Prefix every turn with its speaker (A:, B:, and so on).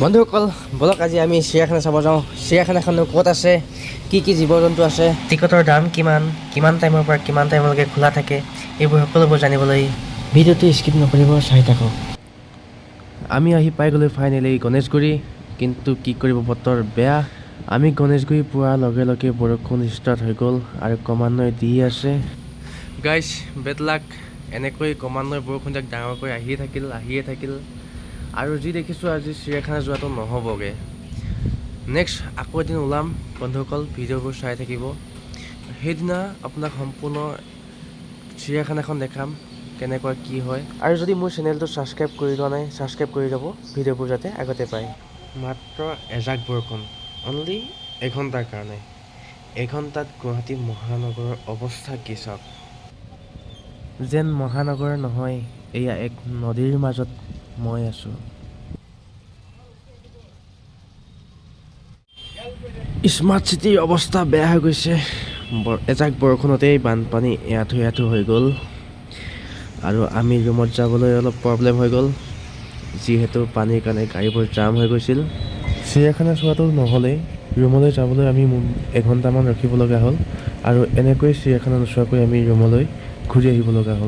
A: বন্ধুসকল, ব'লক আজি আমি চিৰিয়াখানা চাব যাওঁ। চিৰিয়াখানাখনো ক'ত আছে, কি কি জীৱ জন্তু আছে, টিকটৰ দাম কিমান, কিমান টাইমৰ পৰা কিমান টাইমলৈকে খোলা থাকে, এইবোৰ সকলোবোৰ জানিবলৈ ভিডিঅ'টো স্কিপ নকৰিব, চাই থাকক। আমি আহি পাই গ'লোঁ ফাইনেলি গণেশগুৰি। কিন্তু কি কৰিব, বতৰ বেয়া। আমি গণেশগুৰি পোৱাৰ লগে লগে বৰষুণ ষ্টাৰ্ট হৈ গ'ল আৰু ক্ৰমান্বয়ে দি আছে। Guys, bed luck. এনেকৈ ক্ৰমান্বয়ে বৰষুণজাক ডাঙৰকৈ আহিয়ে থাকিল, আহিয়ে থাকিল আৰু যি দেখিছোঁ, আজি চিৰিয়াখানা যোৱাটো নহ'বগৈ। নেক্সট আকৌ এদিন ওলাম। বন্ধুসকল, ভিডিঅ'বোৰ চাই থাকিব। সেইদিনা আপোনাক সম্পূৰ্ণ চিৰিয়াখানাখন দেখাম, কেনেকুৱা কি হয়। আৰু যদি মোৰ চেনেলটো ছাবস্ক্ৰাইব কৰি লোৱা নাই, ছাবস্ক্ৰাইব কৰি ল'ব, ভিডিঅ'বোৰ যাতে আগতে পায়। মাত্ৰ এজাক বৰষুণ, অনলি এঘণ্টাৰ কাৰণে। এঘণ্টাত গুৱাহাটী মহানগৰৰ অৱস্থা কি চাওক। যেন মহানগৰ নহয়, এয়া এক নদীৰ মাজত মই আছোঁ। স্মাৰ্ট চিটিৰ অৱস্থা বেয়া হৈ গৈছে। এজাক বৰষুণতেই বানপানী এআঁঠু এআঁঠু হৈ গ'ল আৰু আমি ৰুমত যাবলৈ অলপ প্ৰব্লেম হৈ গ'ল, যিহেতু পানীৰ কাৰণে গাড়ীবোৰ জাম হৈ গৈছিল। চিৰিয়াখানা চোৱাটো নহ'লেই, ৰুমলৈ যাবলৈ আমি এঘণ্টামান ৰখিব লগা হ'ল আৰু এনেকৈ চিৰিয়াখানা নোচোৱাকৈ আমি ৰুমলৈ ঘূৰি আহিব লগা হ'ল।